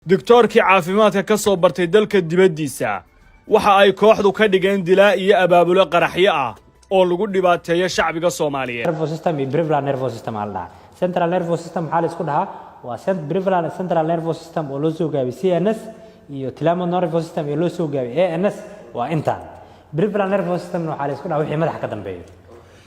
Digtoorkii caafimaadka ka soo bartay dalka dibaddiisa waxa ay kooxdu ka dhigeen dilaa iyo abaabulo qaraxyo ah oo lagu dhibaateeyo shacbiga Soomaaliyeed. Nervous system iyo peripheral nervous system aa la dhahaa. Central nervous system maxaa la isku dhahaa? Waa peripheral central nervous system oo loo soo gaabiyey CNS iyo autonomic nervous system iyo loo soo gaabiyey ANS. Waa intaan. Peripheral nervous system waxaa la isku dhahaa wixii madaxa ka dambeeyo.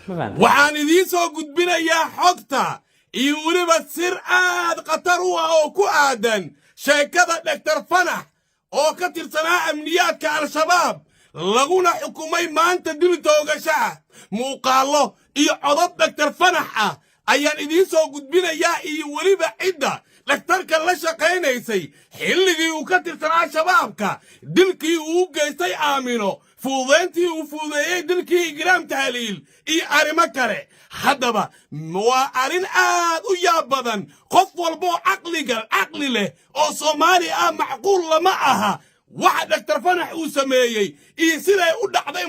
Ma fahamtay? Waxaan idiin soo gudbinayaa xogta iyo weliba sir aad khatar u ah oo ku aadan sheekada Dhaktar Fanax oo ka tirsanaa amniyaadka Al-Shabaab, laguna xukumay maanta dil toogasho ah. Muuqaallo iyo codod Dhaktar Fanax ah ayaan idiin soo gudbinayaa iyo weliba cidda dhakhtarka la shaqaynaysay xilligii uu ka tirsanaa Shabaabka, dilkii uu u geystay Aamino, fududayntii uu fududeeyey dilkii Igraam Tahliil iyo arrimo kale. Haddaba waa arrin aad u yaab badan. Qof walboo caqliga caqli leh oo Soomaali ah macquul lama aha waxa Dhaktar Fanax uu sameeyey iyo siday u dhacday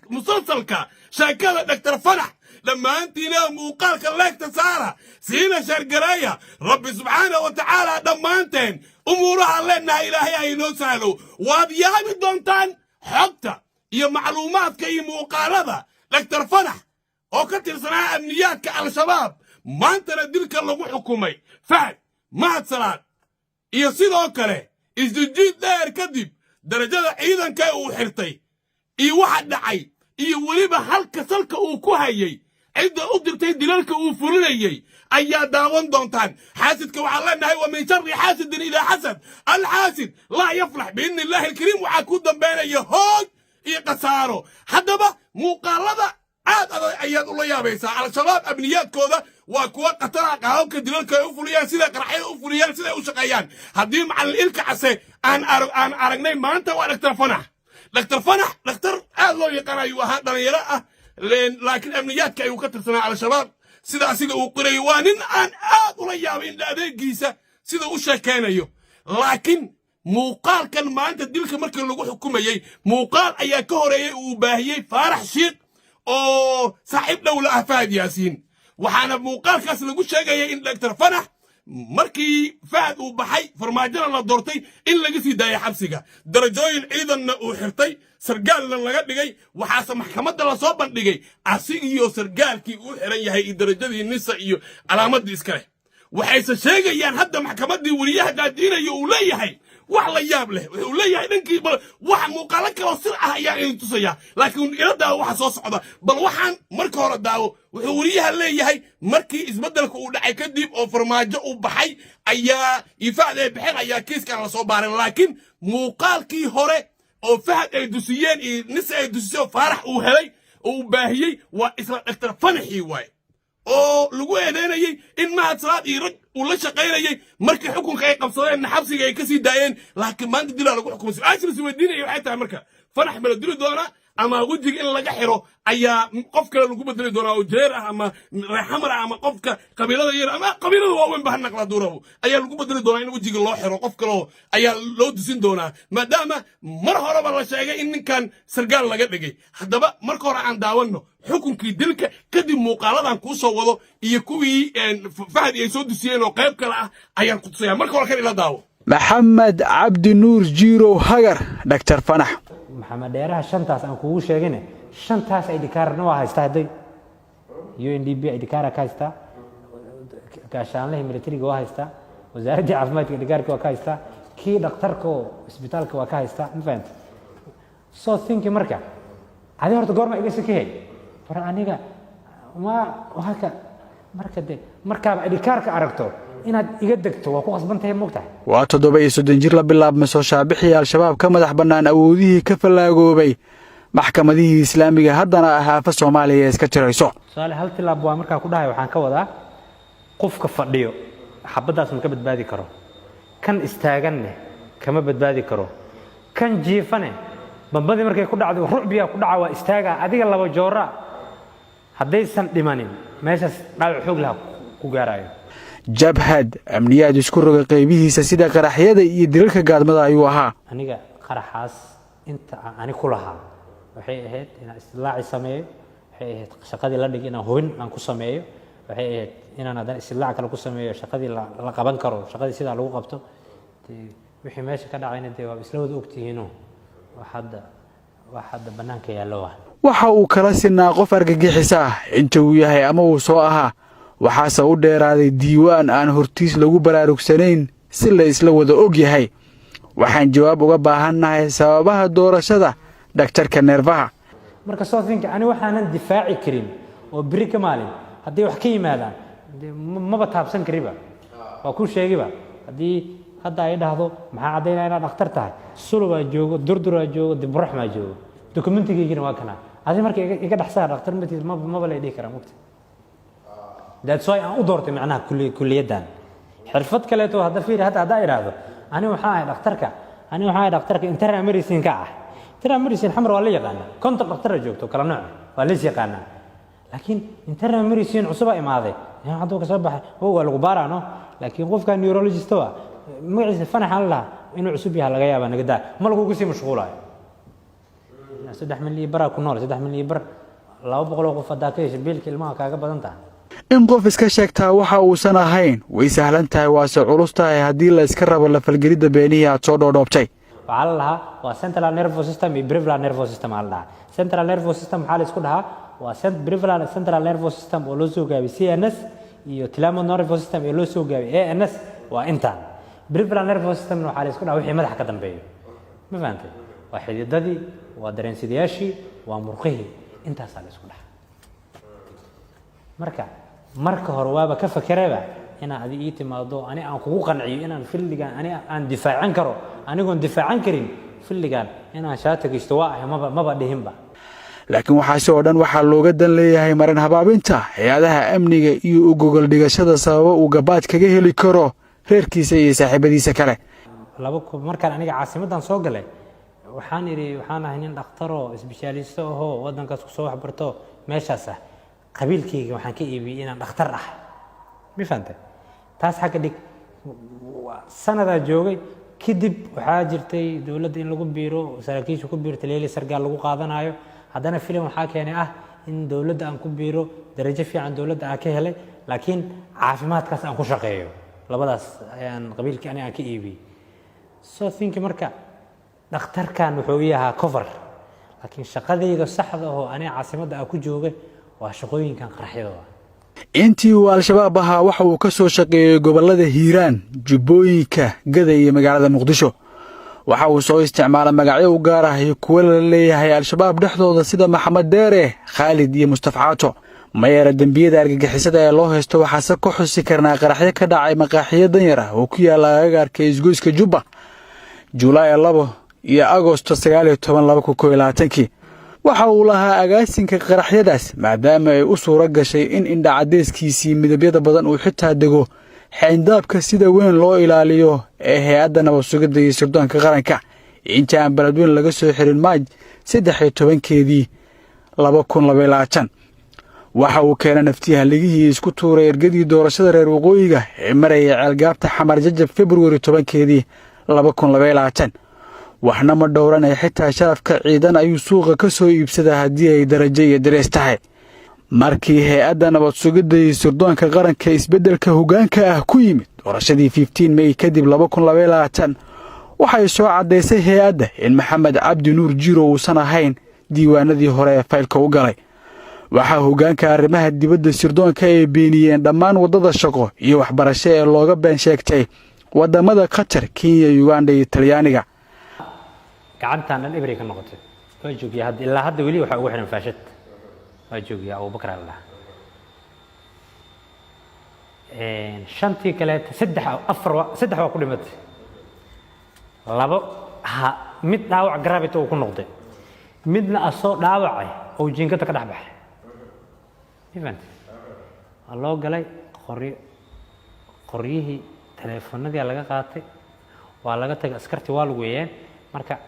musalsalka sheekada Dhaktar Fanax. Dhammaantiina muuqaalka like-ta saara, siina share gareeya. Rabbi subxaana wa tacaala dhammaanteen umuurahaan leennahay Ilaahay ha inoo sahlo. Waad yaabi doontaan xogta iyo macluumaadka iyo muuqaalada Dhaktar Fanax oo ka tirsanaa amniyaadka Al-Shabaab, maantana dilka lagu xukumay Fahad Mahad Salaad, iyo sidoo kale isjijiid dheer kadib darajada ciidanka uu xirtay iyo waxa dhacay iyo weliba halka salka uu ku hayay, cidda u dirtay dilalka uu fulinayey ayaa daawan doontaan. Xaasidka waxaan leenahay: wa min shari xaasidin idaa xasad. Alxaasid laa yaflax biidni illaahi alkariim. Waxaa ku dambaynaya hoog iyo khasaaro. Haddaba muuqaalada aad adag ayaad ula yaabaysaa. Al-Shabaab amniyaadkooda waa kuwa khatara, qaababka dilalka ay u fuliyaan, sida qaraxyada u fuliyaan, siday u shaqeeyaan. Haddii Macallin Ilka Case aan aragnay, maanta waa Dhaktar Fanax. Dhaktar Fanax dhakhtar aad loo yaqaan ayuu ahaa, dhalinyaro ah, laakiin amniyaadka ayuu ka tirsanaa Al-Shabaab, sida asiga uu qorayo. Waa nin aan aad ula yaabay in adeegiisa sida u sheekaynayo. Laakiin muuqaalkan maanta dilka markii lagu xukumayey, muuqaal ayaa ka horeeyey uu baahiyey Faarax Shiikh oo saaxiib dhowla ah Fahad Yaasiin. Waxaana muuqaalkaas lagu sheegayay in Dhaktar Fanax markii Fahad uu baxay, Farmaajona la doortay, in laga sii daayay xabsiga, darajooyin ciidanna uu xirtay, sargaalna laga dhigay. Waxaase maxkamadda lasoo bandhigay asigiyo sargaalkii uu xiran yahay iyo darajadii NISA iyo calaamadii iskale. Waxayse sheegayaan hadda maxkamaddii weliyaha daadiinayo uu leeyahay wax la yaab leh. Wuxuu leeyahay dhankii bal wax muuqaalo kaloo sir ah ayaa idin tusaya, laakiin ila daawo waxa soo socda. Bal waxaan marka hore daawo. Wuxuu weliyaha leeyahay markii isbeddelka uu dhacay kadib oo Farmaajo uu baxay ayaa ifaad ay baxeen ayaa kiiskan lasoo baarin. Laakiin muuqaalkii hore oo Fahad ay dusiyeen iyo NISA ay dusisay oo Faarax uu helay oo uu baahiyey waa isla Dhaktar Fanaxii waaye oo lagu eedeynayey in Mahad Salaad iyo rag uu la shaqaynayey markii xukunka ay qabsadeen xabsiga ay ka sii daayeen, laakiin maanta dilaa lagu xukumay. Su-aasha la isweydiinaya waxay tahay: marka Fanax ma la dili doonaa ama wejiga in laga xiro ayaa qof kale lagu bedeli doonaa oo Jareer ah ama Reexamar ah ama qofka qabiilada yar ama qabiilada waaweyn ba ha naqla duurabo ayaa lagu bedeli doonaa, in wejiga loo xiro qof kaloo ayaa loo dusin doonaa, maadaama mar horeba la sheegay in ninkan sargaal laga dhigay? Haddaba marka hore aan daawanno xukunkii dilka, kadib muuqaaladan kuu soo wado iyo kuwii Fahdi ay soo dusiyeen oo qayb kale ah ayaan ku tusaya. Marka hore kan ila daawo. Maxamed Cabdi Nuur Jiirow Hagar, Dhaktar Fanax. Maxamed Dheeraha, shantaas aan kugu sheegine, shantaas ID card-na waa haystaa. Hadday UNDP ID card ka haystaa, gaashaanlihii militariga waa haystaa, wasaaraddii caafimaadka ID card-ka waa ka haystaa, kii dhakhtarka oo isbitaalka waa ka haystaa. Ma fahamta? So thinki marka adi horta goorma iga sakihey war aniga ma halka marka de markaaba ID card-ka aragto inaad iga degto waa ku khasban tahay, mogtahay. Waa 37 jir la bilaabmay soo shaabixii Al-Shabaab ka madax bannaan awoodihii ka fallaagoobay maxkamadihii Islaamiga, haddana ahaafa Soomaaliya iska jirayso. Tusaale, hal tilaab waa markaa ku dhahay. Waxaan ka wadaa qofka fadhiyo xabaddaas ma ka badbaadi karo, kan istaaganne kama badbaadi karo, kan jiifane bambadii markay ku dhacdo rucbiyaa ku dhaca, waa istaagaa. Adiga laba joora haddaysan dhimanin meeshaas dhaawac xoog laha ku gaarayo. Jabhad amniyaad isku rogay qaybihiisa sida qaraxyada iyo dilalka gaadmada ayuu ahaa. Aniga qaraxaas inta aan ani ku lahaa waxay ahayd inaan istilaaci sameeyo, waxay ahayd shaqadii la dhig inaan hubin aan ku sameeyo, waxay ahayd inaan haddana istilaac kale ku sameeyo, shaqadii la qaban karo, shaqadii sidaa lagu qabto. Dee wixii meesha ka dhacayna dee waa isla wada ogtihiino, wax hadda bannaanka yaallo ah. Waxa uu kala sinaa qof argagixisa ah inta uu yahay ama uu soo ahaa. Waxaase u dheeraaday diiwaan aan hortiis lagu baraarugsanayn si la isla wada og yahay. Waxaan jawaab uga baahannahay sababaha doorashada dhaktarka neerfaha. Marka soo think, ani waxaanan difaaci karin oo beri ka maalin hadday wax ka yimaadaan dee maba taabsan kariba. Waa kuu sheegiba, haddii hadda ay dhahdo maxaa caddaynaya inaad dhakhtar tahay, sulubaa joogo, durduraa joogo, diburaxmaa joogo, dokumentigaygina waa kana. Adi marka iga dhex saar dhakhtar matiid, maba lay dhihi karaa mugta. That's why aan u doortay macnaha kulliyaddan. Xirfad kaleeto hadda fiiri, hadda haddaa idhaahdo ani waxaa ahay dhakhtarka, ani waxaa ahay dhakhtarka internal medicine ka ah. Internal medicine Xamar waa la yaqaanaa, 50 dhakhtara joogto, kala nooc waa lays yaqaanaa. Laakiin internal medicine cusubaa imaaday, hadduu ka soo baxay o waa lagu baaraa no. Laakiin qofka neurologist waa magaciisa fanaxaan lahaa inuu cusub yahay laga yaabaa, nagadaa ma lagugu sii mashquulayo. 3 milyan baraa ku nool, 3.5 milyan, 200 oo qof haddaa ka hesha, biilka ilmaha kaaga badan tahay. In qof iska sheegtaa waxa uusan ahayn way sahlan tahay, waase culus tahay haddii la iska rabo la falgelidda beenihii aad soo dhoodhoobtay. Waxaa la dhahaa waa central nervous system iyo peripheral nervous system aa la dhahaa. Central nervous system waxaa la isku dhahaa waa peripheral central nervous system oo loo soo gaabiyey CNS iyo autonomic nervous system ee loo soo gaabiyey ANS. Waa intaan. Peripheral nervous system waxaa la isku dhahaa wixii madaxa ka dambeeyo. Ma fahantay? Waa xididadii, waa dareensidayaashii, waa murqihii, intaasaa la isku dhahaa. Marka hore waaba ka fakeraba inaa adi ii timaado, ani aan kugu qanciyo inaan field-igan ani aan difaacan karo. Anigoon difaacan karin field-igan inaan shaata geysto waa ahay, maba dhihinba. Laakiin waxaasi oo dhan waxaa looga dan leeyahay marin habaabinta hay-adaha amniga iyo u gogol dhigashada sababo uu gabaad kaga heli karo reerkiisa iyo saaxiibadiisa kale. Laba markaan aniga caasimaddan soo galay, waxaan idhi waxaan ahay nin dhakhtaroo specialist ahoo waddankaas kusoo waxbarto meeshaas ah. Qabiilkayga waxaan ka iibiyey inaan dhakhtar ah. Ma fahantay? Taas xagga dhig. Sanadaa joogay kadib, waxaa jirtay dowladda in lagu biiro, saraakiisha ku biirta leeli sargaal lagu qaadanayo. Haddana filim waxaa keenay ah in dowladda aan ku biiro, darajo fiican dowladda aan ka helay, laakiin caafimaadkaas aan ku shaqeeyo. Labadaas ayaan qabiilkii ani aan ka iibiyey. So think, marka dhakhtarkan wuxuu ii ahaa cover, laakiin shaqadayda saxda oo aniga caasimadda aan ku joogay waa shaqooyinkan qaraxyada ah. Intii uu Al-Shabaab ahaa waxa uu ka soo shaqeeyey gobollada Hiiraan, Jubbooyinka, Gada iyo magaalada Muqdisho. Waxa uu soo isticmaala magacyo u gaar ah iyo kuwo la leeyahay Al-Shabaab dhexdooda, sida Maxamed Deere, Khaalid iyo Mustaf Caato. Mayeera dembiyada argagixisada ee loo haysto waxaase ka xusi karnaa qaraxyo ka dhacay maqaaxiyo danyar ah oo ku yaalla agagaarka isgoyska Jubba Julaay 2 iyo Agosto 19 2021-kii. Waxa uu lahaa agaasinka qaraxyadaas, maadaama ay u suuro gashay in indhacadeyskiisii midabyada badan uu xitaa dego xayndaabka sida weyn loo ilaaliyo ee hay-adda nabad sugidda iyo sirdoonka qaranka inta aan Beledweyn laga soo xirin Maaj 13-keedii 2022. Waxa uu keenay naftiyahaligihii isku tuuray ergadii doorashada reer waqooyiga ee marayay Ceelgaabta Xamar Jajab Februari 10-keedii 2022. Waxna ma dhowranaya, xitaa sharafka ciidan ayuu suuqa ka soo iibsadaa haddii ay darajo iyo darees tahay. Markii hay-adda nabad sugidda iyo sirdoonka qaranka isbeddelka hoggaanka ah ku yimid doorashadii 15 May kadib 2022, waxay soo caddaysay hay-adda in Maxamed Cabdi Nuur Jiro uusan ahayn diiwaanadii hore ee faylka u galay. Waxaa hoggaanka arrimaha dibadda sirdoonka ay beeniyeen dhammaan waddada shaqo iyo waxbarasho ee looga been sheegtay waddamada Qatar, Kenya, Uganda iyo Talyaaniga. Gacantan dhan ibray ka noqotay. Waa joogiya hadda, ilaa hadda weli waxaa ugu xihan faashad. Waa joogiya, Abubakar la dhahaa. Shantii kaleeta, saddex, afar, saddex waa ku dhimatay, labo ha mid dhaawac gravity uu ku noqday, midna asoo dhaawacay oo jiinkada ka dhex baxay. Ma fahantay? Waa loo galay qoryo, qoryihii, taleefanadii laga qaatay, waa laga tagay. Askartii waa lagu weeyeen. Marka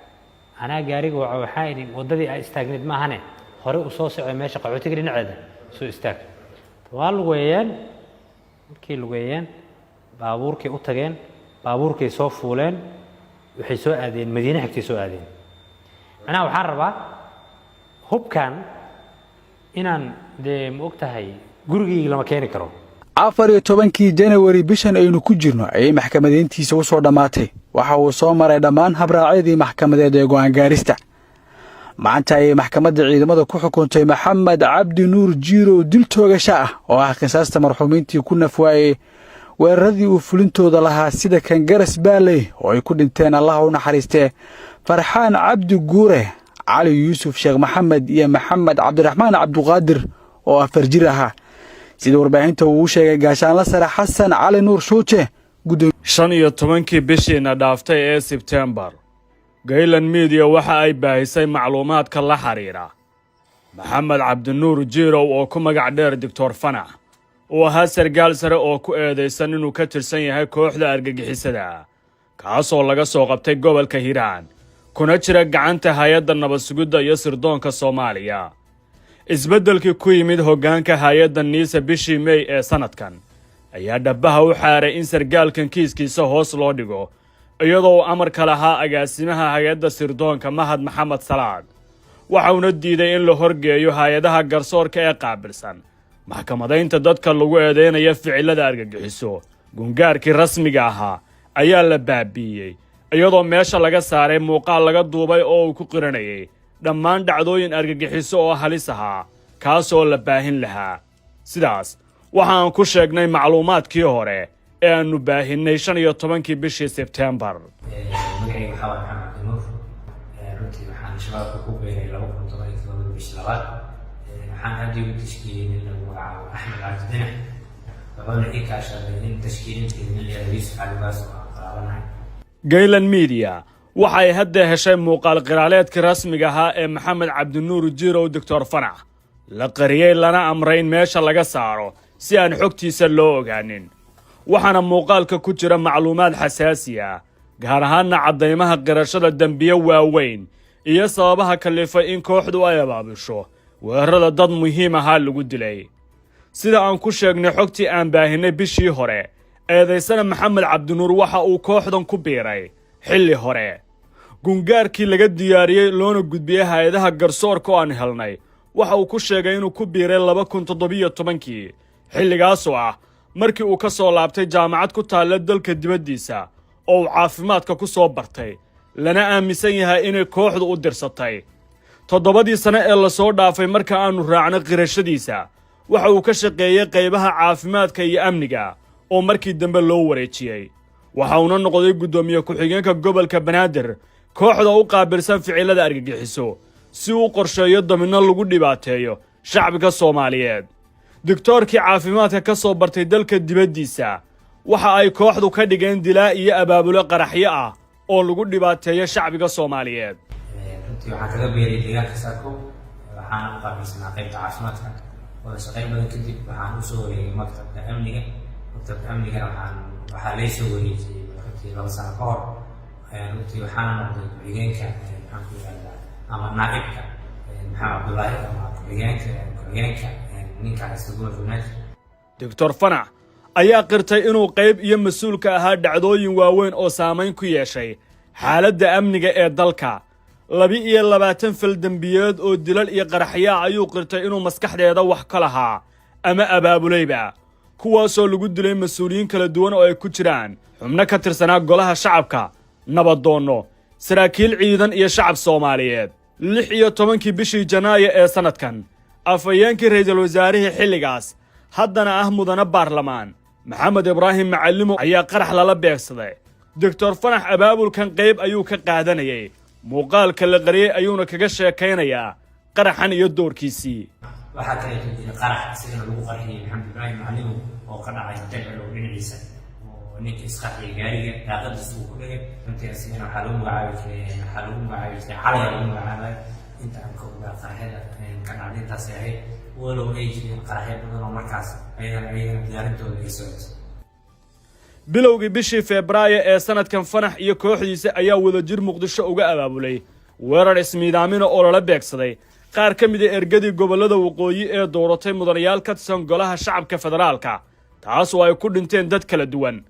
anaa gaariga waxa waxaa idhi waddadii aa istaagneed maahane, hore u soo socday meesha qaxootiga dhinaceeda soo istaag. Waa lugeeyeen. Markii lugeeyeen, baabuurkay u tageen, baabuurkay soo fuuleen, waxay soo aadeen Madiine xigtay soo aadeen. Macnaha waxaan rabaa hubkan inaan dee, ma og tahay, gurigayga lama keeni karo. 14-kii Janawari, bishan aynu ku jirno, ayay maxkamadeyntiisa u soo dhammaatay. Waxa uu soo maray dhammaan habraacyadii maxkamadeed ee go'aan gaarista. Maanta ayay maxkamadda ciidamada ku xukuntay Maxamed Cabdi Nuur Jiirow dil toogasho ah, oo ah qisaasta marxuumiintii ku nafwaayey weeraradii uu fulintooda lahaa, sida kan Garas Baaley oo ay ku dhinteen, Allaha u naxariistee, Farxaan Cabdi Guure, Cali Yuusuf Sheekh Maxamed iyo Maxamed Cabdiraxmaan Cabduqaadir oo 4 jir ahaa, sida warbaahinta uu u sheegay gaashaanla sare Xasan Cali Nuur Shuute. 15-kii bishiina dhaaftay ee Sebtembar, Gaylan Media waxa ay baahisay macluumaadka la xidhiidha Maxamed Cabdinuur Jiirow, oo ku magac dheer Doctor Fanax, uu ahaa sargaal sare oo ku eedaysan inuu ka tirsan yahay kooxda argagixisada, kaasoo laga soo qabtay gobolka Hiiraan kuna jira gacanta hay-adda nabad sugidda iyo sirdoonka Soomaaliya. Isbeddelkii ku yimid hoggaanka hay-adda NISA bishii Mey ee sannadkan ayaa dhabbaha u xaaray in sargaalkan kiiskiisa hoos loo dhigo, iyadoo uu amarka lahaa agaasimaha hay-adda sirdoonka Mahad Maxamed Salaad. Waxauna diiday in la horgeeyo hay-adaha garsoorka ee qaabilsan maxkamadaynta dadka lagu eedeynaya ficilada argagixiso. Gungaarkii rasmiga ahaa ayaa la baabi'iyey, iyadoo meesha laga saaray muuqaal laga duubay oo uu ku qiranayay dhammaan dhacdooyin argagixiso oo halis ahaa, kaasoo la baahin lahaa. Sidaas waxa aan ku sheegnay macluumaadkii hore ee aannu baahinnay 15-kii bishii Sebteembar. Magacayga waxaa waa Maxamed Cabdinuur. Runtii waxaan Shabaabka ku biiray 2017 bishii labaad. Waxaan aad igu tashkiiliyey nin lagu magacaabo Axmed Cabdi Dinax, wuxuuna ii kaashaday in tashkiilinteeda nin la yihahdo Yuusuf Cali Baas oo aan qaraabanahay. Gaylan Media waxay hadda heshay muuqaal qiraaleedkii rasmiga ahaa ee Maxamed Cabdinuur Jiirow, Doctor Fanax, la qariyey lana amray in meesha laga saaro si aan xogtiisa loo ogaanin. Waxaana muuqaalka ku jira macluumaad xasaasi ah, gaar ahaanna caddaymaha qirashada dembiye waaweyn iyo sababaha kallifay in kooxdu ay abaabusho weerarada dad muhiim ahaa lagu dilay. Sida aan ku sheegnay xogtii aan baahinay bishii hore, eedaysana Maxamed Cabdinuur waxa uu kooxdan ku biiray xilli hore. Gungaarkii laga diyaariyey loona gudbiyey hay-adaha garsoorka oo aan helnay waxa uu ku sheegay inuu ku biiray 2017-kii, xilligaasoo ah markii uu ka soo laabtay jaamacad ku taalla dalka dibaddiisa oo uu caafimaadka ku soo bartay, lana aaminsan yahay inay kooxdu u dirsatay. 7-dii sane ee lasoo dhaafay, marka aannu raacno qirashadiisa, waxa uu ka shaqeeyey qaybaha caafimaadka iyo amniga oo markii dambe loo wareejiyey. Waxa uuna noqday guddoomiye ku-xigeenka gobolka Banaadir kooxda u qaabilsan ficilada argagixiso, si uu qorsheeyo dabinno lagu dhibaateeyo shacbiga Soomaaliyeed. Doctoorkii caafimaadka ka soo bartay dalka dibaddiisa waxa ay kooxdu ka dhigeen dilaa iyo abaabulo qaraxyo ah oo lagu dhibaateeyo shacbiga Soomaaliyeed. Runtii waxaan kaga biiray deegaanka Saako, waxaana u qaabilsanaa qaybta caafimaadka. Wada shaqayn badan kadib waxaan usoo wareegay maktabka amniga. Maktabka amnigana waxaa lay soo wareejiyey runtii 2 sano ka hor. Runtii waxaana noqday ku-xigeenka, maxaan ku yihahdaa, ama naaibka Maxamed Cabdullaahi, ama ku-xigeenka ninka haysta gobolka Banaadir. Doctor Fanax ayaa qirtay inuu qayb iyo mas-uul ka ahaa dhacdooyin waaweyn oo saamayn ku yeeshay xaaladda amniga ee dalka. 22 fal dembiyeed oo dilal iyo qaraxyaa ayuu qirtay inuu maskaxdeeda wax ka lahaa ama abaabulayba, kuwaasoo lagu dilay mas-uuliyiin kala duwan oo ay ku jiraan xubno ka tirsanaa golaha shacabka, nabadoonno, saraakiil ciidan iyo shacab Soomaaliyeed. 16-kii bishii Janaayo ee sannadkan, afhayeenkii ra'iisul wasaarihii xilligaas, haddana ah mudane baarlamaan, Maxamed Ibraahim Macallimo, ayaa qarax lala beegsaday. Doctor Fanax abaabulkan qayb ayuu ka qaadanayay. Muuqaalka la qariyey ayuuna kaga sheekaynayaa qaraxan iyo doorkiisii. Waxaa kaleeto jira qarax isagana lagu qarxiyey Maxamed Ibraahim Macallimo oo ka dhacay Hotel Celow dhinaciisa, oo ninka isqarxiyay gaariga daaqadiisa uu ku dhigay. Runtii asigana waxaa lagu magacaabi jiray Calaya lagu magacaabay. Inta aan ka ogaa qaraxyada ka dhacday intaasay ahayd, walow ay jireen qaraxyo badan oo markaas ayagana diyaarintooda ay socotay. Bilowgii bishii Febraayo ee sanadkan, Fanax iyo kooxdiisa ayaa wadajir Muqdisho uga abaabulay weerar ismiidaamina oo lala beegsaday qaar ka mid a ergadii gobollada waqooyi ee dooratay mudanayaal ka tirsan golaha shacabka federaalka, taas oo ay ku dhinteen dad kala duwan.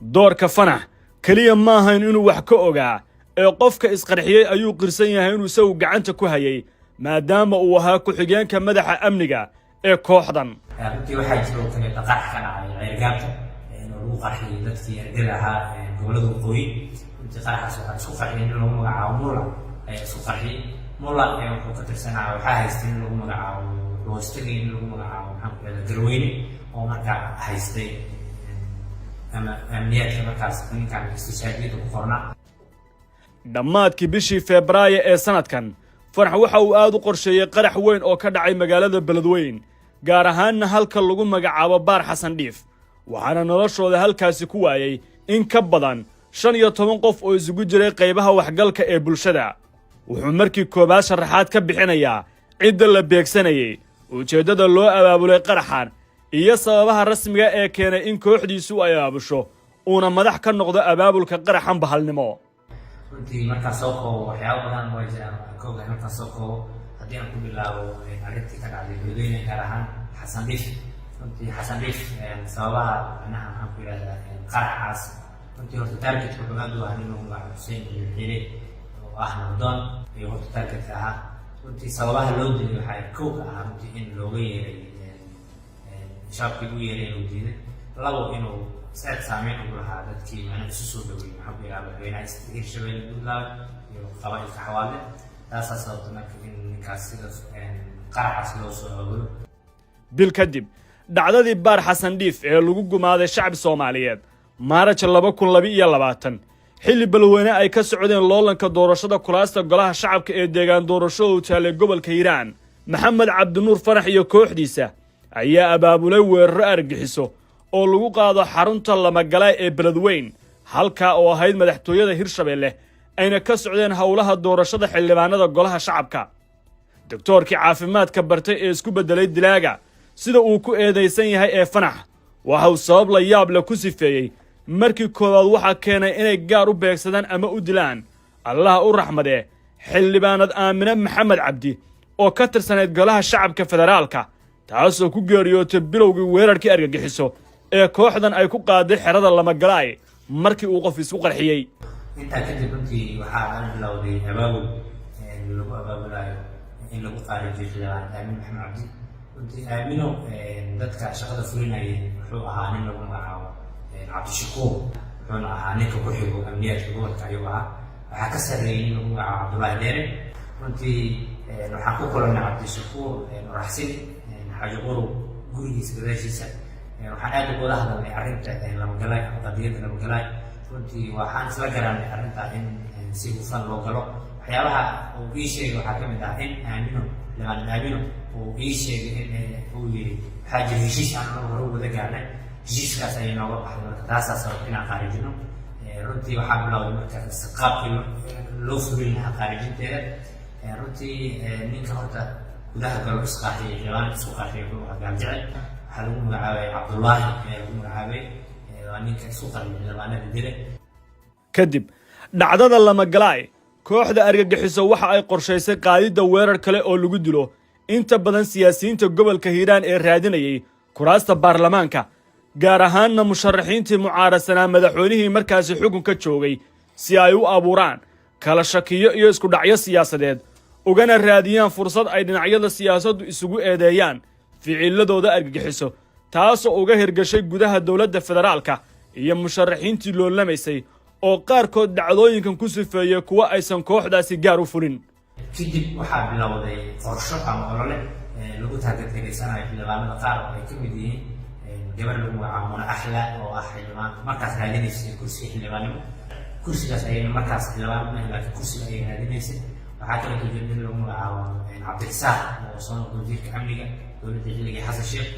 Doorka Fanax keliya ma ahayn inuu wax ka ogaa, ee qofka isqarxiyey ayuu qirsan yahay inuu isagu gacanta ku hayay, maadaama uu ahaa ku-xigeenka madaxa amniga ee kooxdan. Runtii waxaa jira oo kaleeta qarax ka dhacay Ceergaabta oo lagu qarxiyey dadkii ergada ahaa gobollada waqooyi. Runtii qaraxaas waxaa isku qarxiyay nin lagu magacaabo Mulla ayaa isku qarxiyey. Mulla wuxuu ka tirsanaa, waxaa haystay nin lagu magacaabo, wuxuu hoostagay nin lagu magacaabo, maxaan ku rahdaa, Garweyne, oo markaa haystay ama amniyaadka markaas ninkan istishaadiyada ku qornaa. Dhammaadkii bishii Febraayo ee sanadkan, Fanax waxa uu aad u qorsheeyey qarax weyn oo ka dhacay magaalada Beledweyn, gaar ahaanna halka lagu magacaabo Baar Xasan Dhiif, waxaana noloshooda halkaasi ku waayey in ka badan 15 qof oo isugu jiray qaybaha waxgalka ee bulshada. Wuxuu markii koowaad sharaxaad ka bixinayaa cidda la beegsanayey, ujeeddada loo abaabulay qaraxan iyo sababaha rasmiga ee keenay in kooxdiisu ay abaabusho uuna madax ka noqdo abaabulka qaraxan bahalnimo. Runtii markaan soo koobo, waxyaaba badan waa jiraan aan ka ogahay. Markaan soo koobo, haddii aan ku bilaabo arrintii ka dhacday Beledweyne, gaar ahaan Xasan Dhiif. Runtii Xasan Dhiif, sababaha macnaha, maxaan ku yidhahdaa, qaraxaas, runtii horta targetka wuxuu aad u ahaa nin lagu magacaabo Xuseen iyo Xiire oo ah nabdoon ayuu horta targetka ahaa. Runtii sababaha loo dilay waxaa kow ka ahaa runtii in looga yeeray shaabkii u yeeray inuu diiday, labo inuu saad saameyn ugu lahaa dadkii macnaha isu soo dhaweeyey, maxaan ku yidhaha, madaxweynaha Hirshabelle Puntland iyo qabaa'ilka Xawaadle. Taasaa sababta marka in ninkaas sida qaraxaas loo soo ababulo. Bil kadib dhacdadii Baar Xasan Dhiif ee lagu gumaaday shacbi Soomaaliyeed, Maaraj 2022, xilli Beledweyne ay ka socdeen loolanka doorashada kuraasta golaha shacabka ee deegaan doorasho uu taalay gobolka Hiiraan, Maxamed Cabdinuur Fanax iyo kooxdiisa ayaa abaabulay weeraro argagixiso oo lagu qaado xarunta Lamagalaay ee Beledweyn, halkaa oo ahayd madaxtooyada Hirshabeelle ayna ka socdeen howlaha doorashada xildhibaanada golaha shacabka. Doktoorkii caafimaadka bartay ee isku beddelay dilaaga, sida uu ku eedaysan yahay ee Fanax, waxa uu sabab la yaab leh ku sifeeyey markii koowaad waxaa keenay inay gaar u beegsadaan ama u dilaan Allaha u raxmadee xildhibaanad Aamine Maxamed Cabdi oo ka tirsanayd golaha shacabka federaalka, taasoo ku geeriyootay bilowgii weerarkii argagixiso ee kooxdan ay ku qaaday xerada Lamagalaay markii uu qof isku qarxiyey. Intaa kadib runtii waxaa ana bilowday abaabul lagu abaabulayo in lagu qaarijiyo xildhibaan Aamin Maxamed Cabdi. Runtii Aamino dadka shaqada fulinayay wuxuu ahaa nin lagu magacaabo Cabdishakuur, wuxuuna ahaa ninka ku xigo amniyaadka gobolka ayuu ahaa. Waxaa ka sarreeyay nin lagu magacaabo Cabdullaahi Dheere. Runtii waxaan ku kulannay Cabdishakuur Oraxsin Xaaji Qorow gurigiisa gadaashiisa. Waxaan aad uga wada hadalnay arrinta Lamagalaay ama qadiyadda Lamagalaay. Runtii waxaan isla garanay arrinta in si hufan loo galo. Waxyaabaha uu ii sheegay waxaa ka mid ah in Aamino, xildhibaan Aamino, uu ii sheegay in uu yidhi waxaa jira heshiis aan anagu hore wada gaarnay, heshiiskaas ayay nooga baxday. Marka taasaa sababta inaan qaarijino. Runtii waxaa bilowday marka qaabkii loo fulin lahaa qaarijinteeda. Runtii ninka horta gudaha galo isqaaxiyay, xildhibaan isku qarxiyay, wuxuu ahaa Gaaljecel. Waxaa lagu magacaabay Cabdullaahi ayaa lagu magacaabay, waa ninka isku qarxiyay xildhibaanada dilay. Kadib dhacdada Lamagalaay, kooxda argagixiso waxa ay qorshaysay qaadidda weerar kale oo lagu dilo inta badan siyaasiyiinta gobolka Hiiraan ee raadinayay kuraasta baarlamaanka, gaar ahaanna musharaxiintii mucaaradsanaa madaxweynihii markaasi xukunka joogay, si ay u abuuraan kala shakiyo iyo isku dhacyo siyaasadeed, ugana raadiyaan fursad ay dhinacyada siyaasaddu isugu eedeeyaan ficiladooda argagixiso, taasoo uga hirgashay gudaha dowladda federaalka iyo musharaxiintii loolamaysay oo qaarkood dhacdooyinkan ku sifeeyey kuwa aysan kooxdaasi gaar u fulin. Kadib waxaa bilowday qorsho ama olole lagu taageergaraysanayo xildhibaanada qaar oo ay ka mid yihiin gabar lagu magacaabo Muna Axla oo ah xildhibaan markaas raadinaysay kursiga xildhibaannimo. Kursigaas ayayna markaas xildhibaan ma ahayn, laakiin kursiga ayay raadinaysay. Waxaa kaleeto jira nin lagu magacaabo Cabdirasaaq oo soo noqday wasiirka amniga dowladda xilligii Xasan Sheekh,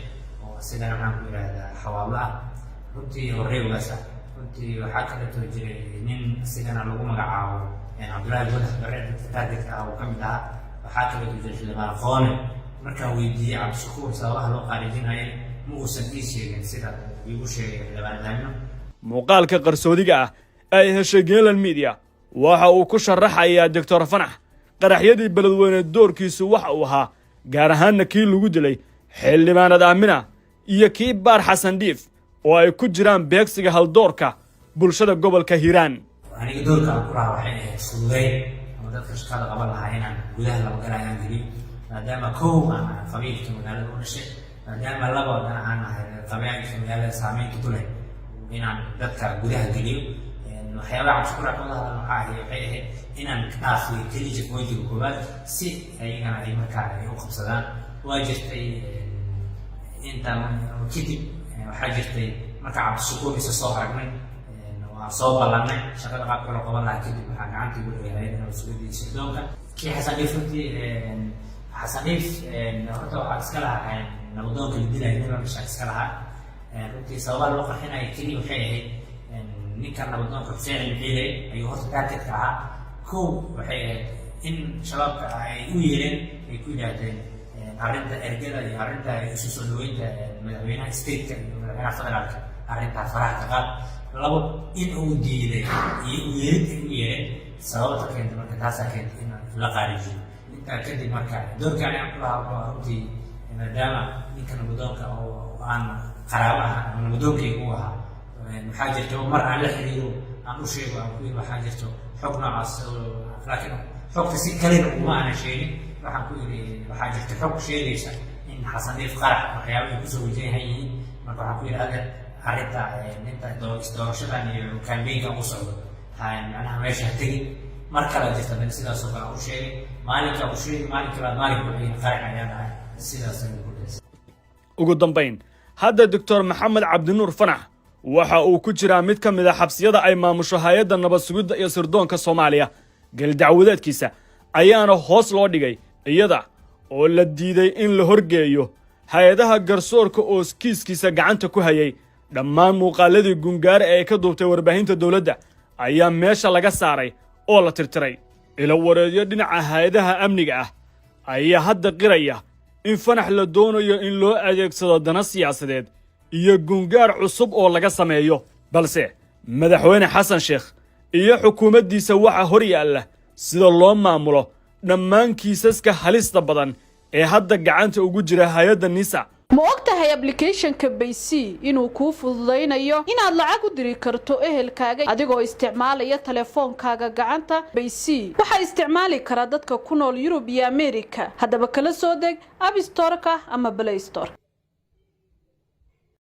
oo isagana, maxaan ku yidhahdaa, Xawaadlo ah runtii, horreewgaas ah. Runtii waxaa kaleeto jiray nin isagana lagu magacaabo Cabdullaahi Godax Barre, dadka targetka ah oo ka mid ahaa. Waxaa kaleeto jiray xildhibaan Qoone. Markaan weydiiyey Cabdishakuur sababaha loo qaarijinayay, ma uusan ii sheegin sida uu iigu sheegay xildhibaan Aamino. Muuqaalka qarsoodiga ah ay heshay Geelan Media waxa uu ku sharaxayaa Doctor Fanax qaraxyadii Beledweyne doorkiisu waxa uu ahaa, gaar ahaanna kii lagu dilay xildhibaanad Aamina iyo kii Baar Xasan Dhiif, oo ay ku jiraan beegsiga haldoorka bulshada gobolka Hiiraan. Aniga doorka aan ku lahaa waxay ahayd fududeyn ama dadka shaqada qaban lahaa inaan gudaha Lamagalaay aan geliyo, maadaama kow aan qabiilka magaalada u dhashay. Maadaama laba wadan aan nahay qabaa'ilka magaalada saameynta ku leh, inaan dadka gudaha geliyo. Waxyaabaha Cabdishakuur aan ka wada hadalno waxaa ahayd, waxay ahayd inaan dhaafiyo keliya checkpointiga koowaad, si ayagana ay markaa ay u qabsadaan. Waa jirtay intaan kadib, waxaa jirtay marka Cabdishakuur isa soo aragnay, waan soo ballannay shaqada qaabka loo qaban lahaa. Kadib waxaa gacanta igu dhigay hay'adda nabad sugidda iyo sirdoonka. Kii Xasan Dhiif, runtii Xasan Dhiif horta waxaa iska lahaa nabadoonka la dilaya, nin la dhashaa iska lahaa. Runtii sababaha loo qarxinaya keliya waxay ahayd ninka nabadoonka Xuseen Cilmixiile ayuu horta targetka ahaa. Kow, waxay ahayd in Shabaabka ay u yeereen, ay ku yidhaahdeen arrinta ergada iyo arrinta isu soo dhaweynta madaxweynaha stateka iyo madaxweynaha federaalka, arrintaa faraha ka qaad. Labo, in uu diiday iyo u yeerid ay u yeereen. Sababta keentay marka taasaa keentay in la qaarijiyo. Intaa kadib marka doorkaan aan ku lahaa wuxuu ahaa runtii, maadaama ninka nabadoonka oo aan qaraabo ahaa ama nabadoonkayga u ahaa, waxaa jirta mar aan la xiriiro, aan u sheego, aan ku yiri waxaa jirto xog noocaas, laakiin xogta si kalena uma aanan sheegin. Waxaan ku yiri waxaa jirta xog sheegaysa in Xasan Dhiif qarax waxyaaba ay kusoo wajahan yihiin. Marka waxaan ku yidhi, adeer, arrinta inta doorashadan iyo campaignkan u socdo, macnaha meesha ha tegin. Mar kale jirta dan sidaasoo kale aan u sheegay. Maalinka u sheegay, maalinka labaad, maalinka ku xigay qarax ayaa dhahay, sidaas ayuu ku dhisay. Ugu dambayn, hadda Doctor Maxamed Cabdinuur Fanax waxa uu ku jiraa mid ka mid a xabsiyada ay maamusho hay-adda nabad sugidda iyo sirdoonka Soomaaliya. Galdacwadeedkiisa ayaana hoos loo dhigay, iyada oo la diiday in la horgeeyo hay-adaha garsoorka oo kiiskiisa gacanta ku hayay. Dhammaan muuqaaladii gungaare ee ay ka duubtay warbaahinta dowladda ayaa meesha laga saaray oo la tirtiray. Ilo wareedyo dhinaca hay-adaha amniga ah ayaa hadda qiraya in Fanax la doonayo in loo adeegsado dana siyaasadeed iyo gungaar cusub oo laga sameeyo. Balse Madaxweyne Xasan Sheekh iyo xukuumaddiisa waxaa hor yaalla sida loo maamulo dhammaan kiisaska halista badan ee hadda gacanta ugu jira hay-adda NISA. Ma og tahay applicationka Bayc inuu kuu fududaynayo inaad lacag u diri karto ehelkaaga adigoo isticmaalaya telefoonkaaga gacanta? Bayc waxaa isticmaali kara dadka ku nool Yurub iyo Amerika. Haddaba kala soo deg App Storeka ama Play Store.